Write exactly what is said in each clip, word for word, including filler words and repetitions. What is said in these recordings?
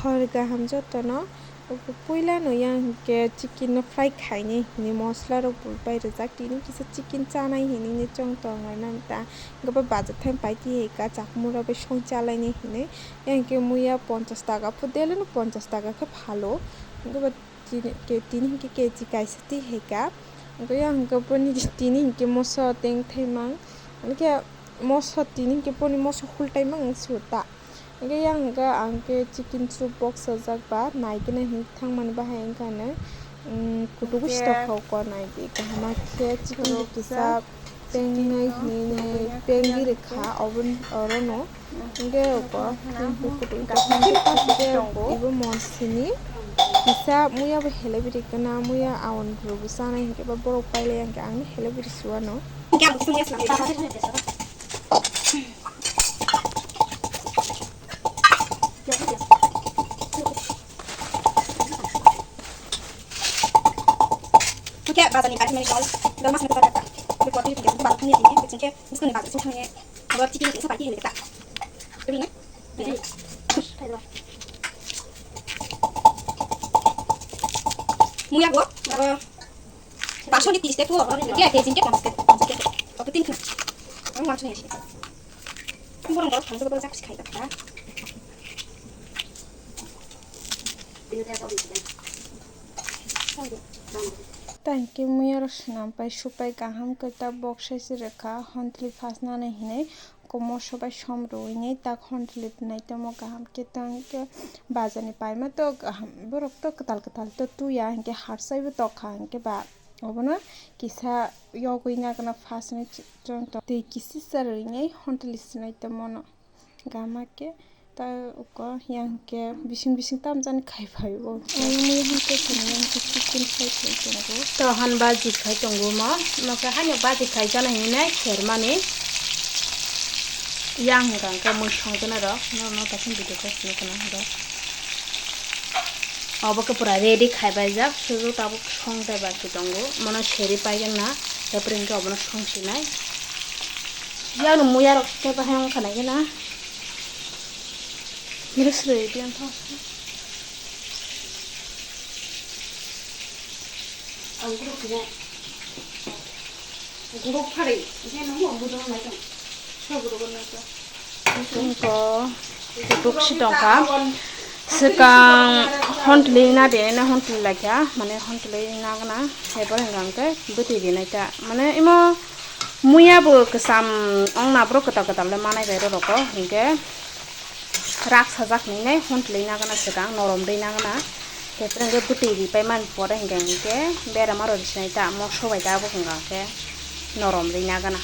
Hor kaham jotono. Puila no yang hinkhe chicken no fry khainai hinwi mosla rok bo bai rijak, tini kisa chicken chanai hinwi chong tong nai ta, hinkhe bo bajar thang pai twi hai ka chakmura bai song chalainai hinwi. Yang hinkhe muya ponchas taka pho, daily no ponchas taka khe phalo, hinkhe bo tini, ke-, tini hinkhe kechi kaisa twi hai ka, hinkhe yang hinkhe boni tini hinkhe moso teng thaimang, hinkhe moso tini hinkhe boni moso hultaimang se ta. Hingke yang hingke ang khe chicken soup box sajak ba nai khe nai hinwi thang mani bahai wngkha ano, um, kutubu stok kha o kor nai di kaham khe chicken rok kisa peng nai hinwi peng di rwkha obo orono. Hingke oko kutubu ibo mon sini kisa muya bo helebiri kana muya awan rwbo chanai hingke ba borok pailai ya hingke ang no helebiri suwano. Hingke bazar ni kari mani kol, dal mas ni kol kata. Beko twi beko bazar thangya tini, beko hingke beko ni bazar thangya. Abo chicken ni sa party hini kata. Twi na? Muya bo, abo. Paso ni tis te po, ya te jin ke pamske, pamske. Oke tin khna. Ang wan sini. Borong borong thang borong jak khai ta. Tangki muya rok swnam pai supai kaham khe ta boksai se rwkha hontli phas nani hinwi. Komo sobai som rwui nai tak hon tuli nai tamo kaham khe tang khe bazar ni paima to kaham borok to kwtal kwtal to tuya hinkhe harsai bo tok kha hinkhe ba obono kisa yogwi nagana first ni chwng twi kisi sa rwui nai hon tuli sinai tamo no gama khe ta uko yang khe bising bising tam jani khai phai o. Ayang mui hwn khe tini yang khe chicken fry khai tongo. To han baji khai tongo mo, mo khe haino baji khai jana hinwi nai kher mani. Yang hwnkha hwnkhe mui songjaknai rok, norok no kaisa video call kheno khna hwnkhe. Obo khe pura ready khai baijak, sudu tabuk song dai baki tongo, mono seri paijak na, tei pore hwnkhe obono song sinai. Yang no muya rok khe bahai wngkha nai khe na. Mili srwi di ang thang. Ang guruk khe. Guruk phari. Khe nang mo guruk nai tong. So guruk nai tong. Ingko kutuk si tongkha. Swkang hontwlwi na de, na hontwlwi laikha. Mane hontwlwi nagana. Hai pore hwnkha hwnkhe bwtwi rinai ta. Mane imo muya bo kwcham wngna borok kwtal kwtal le manai bai roroko. Hinkhe. Rak sajak hinwi nai hontwlwi nagana swkang norom rwi nagana. Khe pore hwnkhe bwtwi ripai mani pore hwnkhe hwnkhe berama rok risinai ta moso bai ta abo hwnkha hwnkhe norom rwi nagana.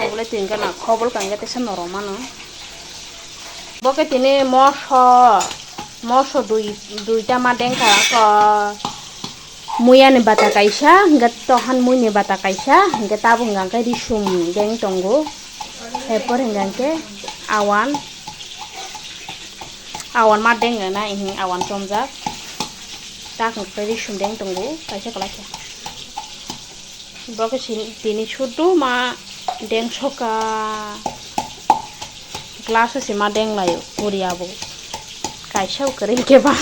Khobole tingkana, khobol kangya teisa norok mano. Bo khe tini moso, moso dui, duita ma dengkha, ko muya ni bata kaisa, hingke tohan mui ni bata kaisa, hingke tabuk hingka khe risum deng tongo, erpor hingka khe awan, awan ma deng rwna, awan chomjak, tak hingka khe risum deng tongo, kaisa kwlai khe. Bo khe sini, tini sudu ma deng soka. Glass o se ma deng laio, kuri abo. Kaisa o kwrwi khe ba,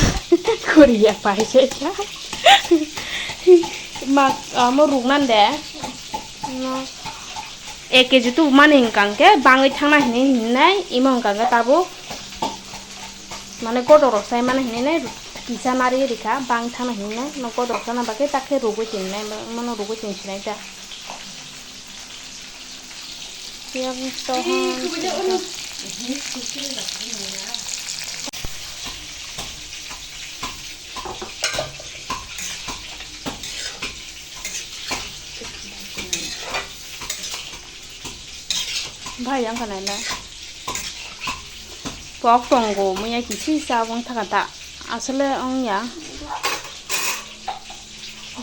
kuri ya paisa ya. Ma, amo ruknan de. No. Ek kg tu mani hingkang khe bangwi thangna hinwi hinwi nai, imo hingkang khe tabuk. Mane godok rok sai mani hinwi nai kisa nari rikha bang thana hinwi nai no godok rok sana bagwi ta khe rugwi tini nai mano rugwi tini sinai ta. Yang tohon. Bai, yang kanai la. Pok tongo, muya kisi sabong thaka ta. Asole ong ya.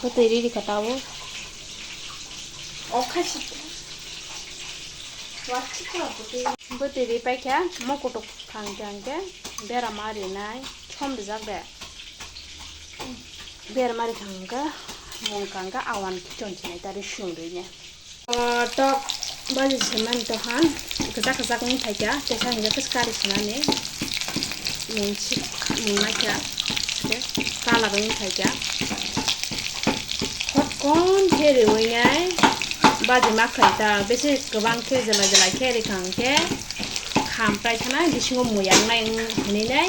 Bwtwi riri kha ta o. Bwtwi ri paikha, mo kutuk khang khang khe bera ma rinai, som rijak de. Bera ma ri khang khe, mung khang khe awan chon chinai ta ri sung ri ne. O, tok baji se mani tokhan, kwchak kwchak wng phaikha, tesa hingkhe kari sanani mung si-, mung naikha, hingkhe colour wng phaikha. Hot kom khe riwi nai, baji ma khlai ta, besi kwbang khe jela jela khe rikha hingkhe kham prai thana bisingo muyak nai wng hinwi nai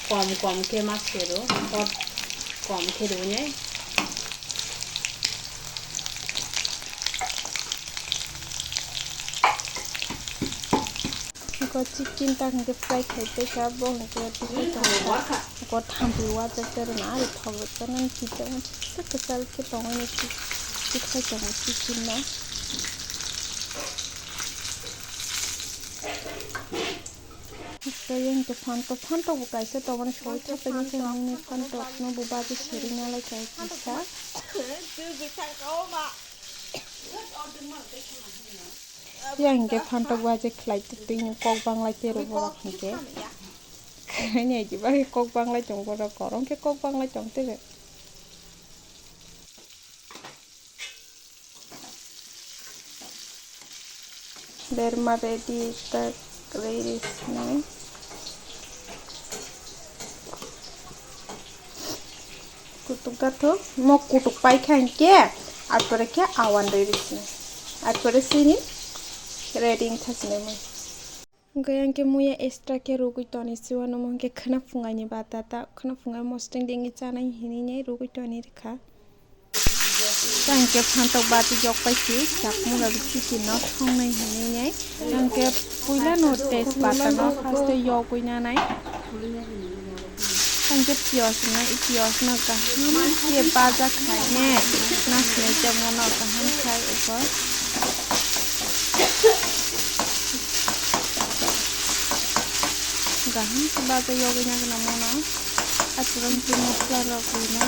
kom kom khe ma se rw, hot kom khe riwi nai. Iko chicken ta hingke fry khai tei kha, bo hingke twi tong kha. Iko thampi wacha terna ari thok rok nang kisa kisa khe tongwi nai si, si khai tongo chicken no. Kaya hingke phantok, phantok bo kaisa tongmani soi thapani khe nini phantok no bo baji seri nalai kha kisa. Yang hingke phantok baji khlai twi ni kok banglai tero borok hingke. Khaini aji bagwi kok banglai tong borok, korong khe kok banglai tong tebe. Berma ready tak ready sinai. Kutuk gathok, mok kutuk pai kha hingke, arpore khe awan ready sinai. Arpore sini ready wngkha sinai mui. Hingke yang khe muya extra khe rugwi toni siwano mo hingke khwna phungai ni bata ta khwna phungai mosring dengwi chanai hinwi nai rugwi toni rikha. Tang khe phantok bati jok pai si chakmura bisi si no thongnai hinwi nai. Yang khe puila no tejpata no first yogwi nanai. Tang khe piyaj no, i piyaj no kaham khe baja khai ne, nasnai tamo no kaham khai uko. Kaham khe baja yogwi na gana mono, achuron khe mosla rok rwna.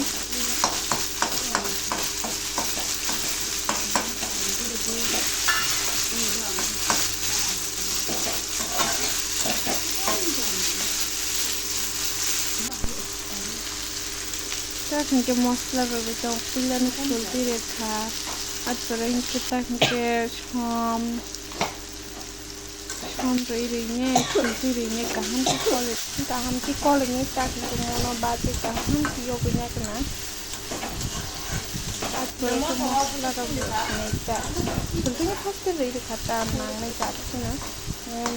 Tak hingke mosla rok bai tong puila no khulti rekha. Achuron khe tak hingke som. Som rwi rwi nge, khulti rwi nge, kaham khe kole, kaham khe kole nge chak nge mono bati kaham khe yogwi nai khna. Achuron khe mosla rok rwi nai ta. Khulti nge first rwi rwkha ta nangnai jat kheno. Em.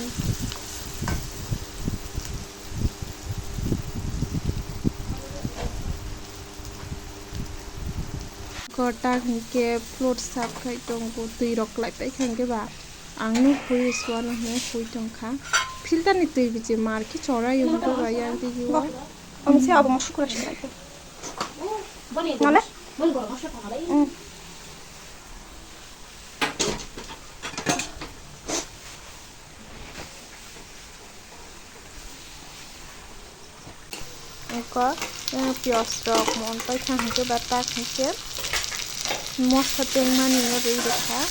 Gota hingke floor sap khai tongo, twi rok klai pai kha hingke ba. Ang no hui suano hwnwi hui tongkha. Filter ni twi biji mar khe chora yong ba yang di yo. Ang se abo mosok kura se nai. Nale? Mm. Eko, eh, piyaj rok mon pai kha hingke ba tak hingke moso tengmani no rwi rwkha.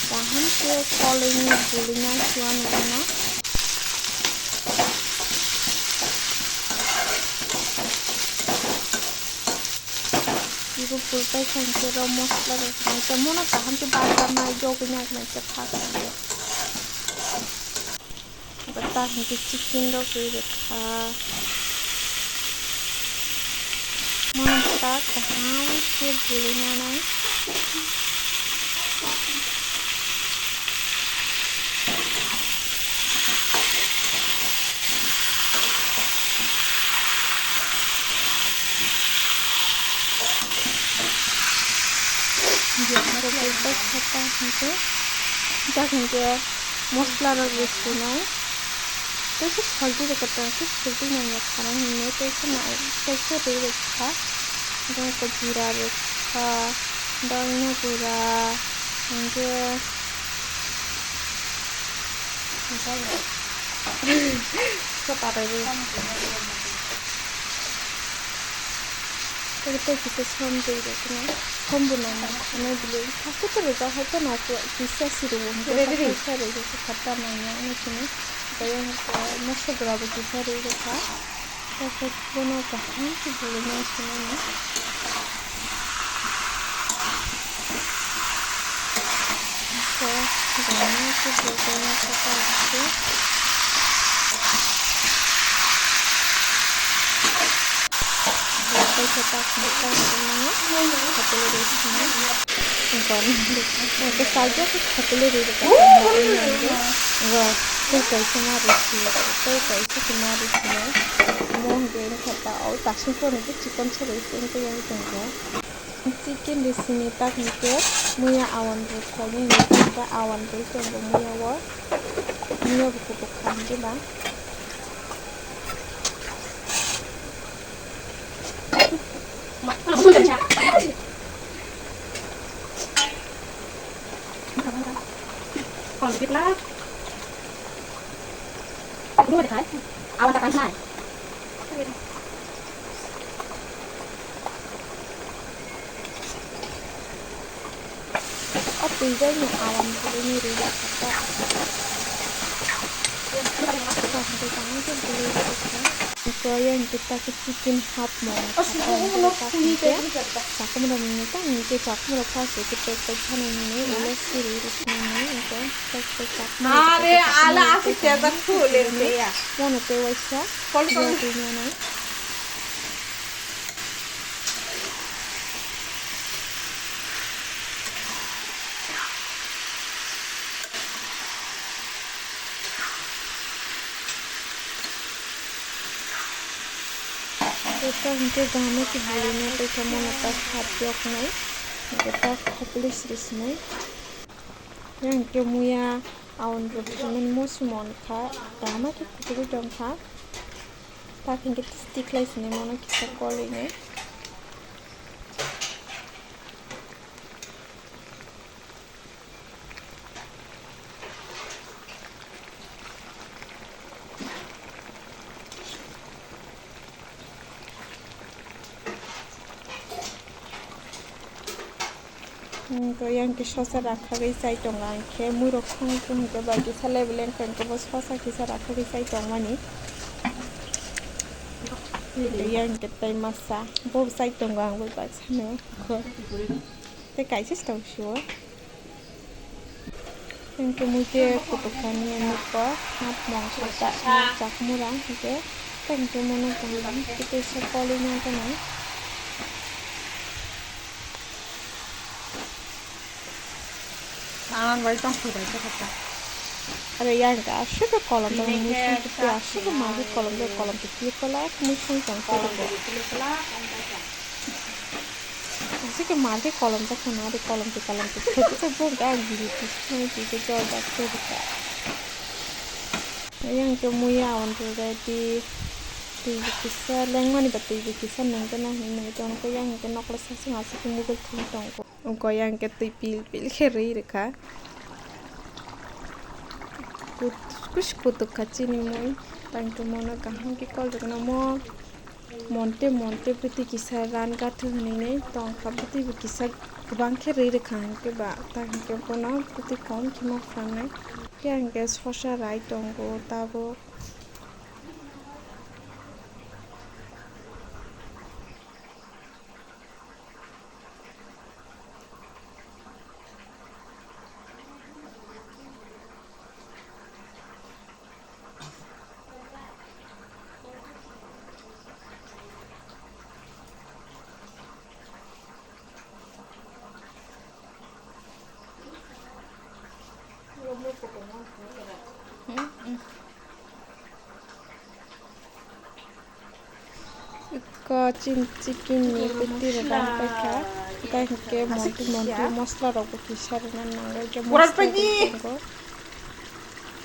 Kaham khe kolini bulina suwa nungmano. Ibo pulpai kha hingke rw mosla rok hingke mono kaham khe baja mai yogwi nai khe first. Abo ta hingke chicken rok rwi rwkha. Mono ta kaham khe buli nanai. Hingke ta hingke, ta hingke. Mosla rok rw sinai. Tei khe saldi rw kwtal khe saldi nangya khanai hinwi tei khe nai tei khe rw rw kha. Tei khe jira rw kha. Dal no gura. Hinkhe. Khe patai rw. Tei tei kisa som twi rw khe som bo nang nang khanai bwlwi. First o tei rwjak hai phano kisa siri o hwnkhe. Ready, ready. Sa rw khe khatta nang ya ano sini. Tei ang khe mosok rok bo kisa rw rw kha. Tei khe bono kaham khe bwlwi nang sinai. Khe gana khe bwlwi nang khe. Tei khe tak tak mano khapulwi rw sinai. Gana khe salja khe khapulwi rw rw kha. Tei kaisa ma rw si, tei kaisa khe ma rw sinai. Mo hwnkhe wngkha ta o tasing phone khe chikon se rw se wngkha yang tongkha. Chicken rw sini tak hwnkhe muya awan rw khlainai hwnkhe awan rw tongo muya o. Muya bo kutuk kha hwnkhe ba. O twi bai ni awan bwlwi ni rwi ya kha ta. Kaham khe kaham khe bwlwi rw kha. Hwnkhe yang khe ta khe chicken half mong kha ta hwnkhe ta hwnkhe chakhum rok ni ta hwnkhe chakhum rok first khe pack pack khanai hwnwi ulo siri rw sinai hwnkhe pack pack chakhum rok. Are ala aswk tejak thu le te ya. Mono tei waisa. Kol kol. Twi mano. Tei ta hwnkhe gana khe bwlwino tei khe mono ta kha piyoknai. Hwnkhe ta khopli sri sinai. Yang khe muya awan rok hwnwi moso mon kha. Gana khe kuchugui tong kha. Ta hwnkhe tei tikhlai sinai mono kisa kolwi nai. Hmm, to yang khe sosa rakhagwi chai tongo ang khe, muirok songwi hwnkhe bai kisa lebu lengkha hwnkhe bo sosa kisa rakhagwi chai tongmani. Yang khe tai masa bo chai tongo ang bai baksa no. Tei kaisa se tong sio. Hwnkhe mui khe kutuk kani ani kok, hap mong kha ta, chakmura hwnkhe, tei hwnkhe mono kaham khe teisa kolwi nang kheno. Ang bai tong khe bai khe kha. Are yang ka aswk kolom da mui song khe aswk ma khe kolom da kolom khe klik kolak mui song tong khe. Aswk marke kolom ta khana de kolom te kolom te khwtwsa bo ga giri tismani twi twi jol jak khe rwkha. Yang khe muya on ready twi bo kisa lengmani ba twi bo kisa nengkhe na hinwi nai tongo yang khe nokla sasing aswk khe mobile thwng tongo. Wngkha yang khe twi pil pil khe rwi rwkha. Kut-, kush kutuk kha chini mui tang tongmano kaham khe kol rwknamo. Monte monte bwtwi kisa ran gatho hinwi tongkha, bwtwi bo kisa kwbang khe rwi rwkha hinkhe ba, ta hinkhe bono bwtwi kom khe ma phrang nai. Khe hinkhe sosa rai tongo tabuk. Iko chin chicken ni kuti rwdan paikha. Tei hinkhe monti monti mosla rok bo kisa rwna nango. Hinkhe mosla rok tongo.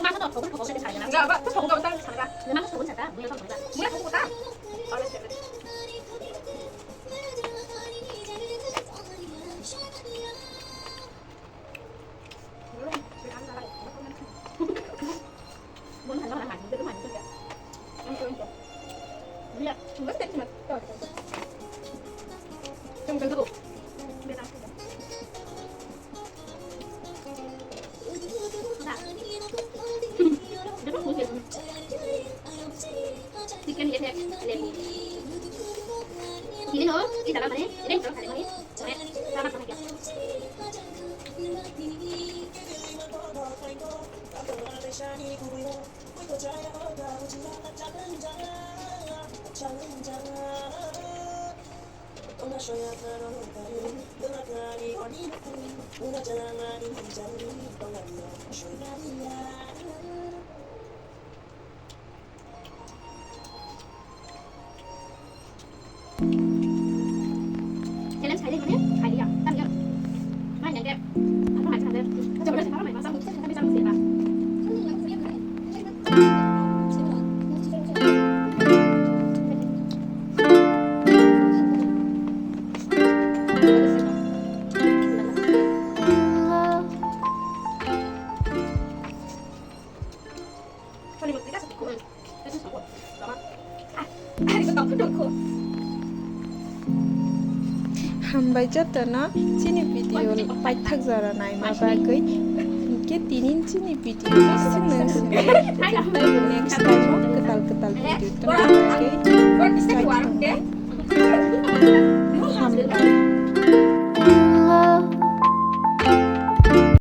Masa to, kau kau kau saya sana. Enggak, Pak. Terus kau kau tak sana. Memang kau sana. Bukan kau sana. Bukan kau tak. Oleh siapa? Chicken ini, ini. Hambai jotono chini video paithak jora naima bagwi. Hinkhe tini chini video no swnwi swnwi next time o kwtal kwtal video tongna bagwi. Hambai.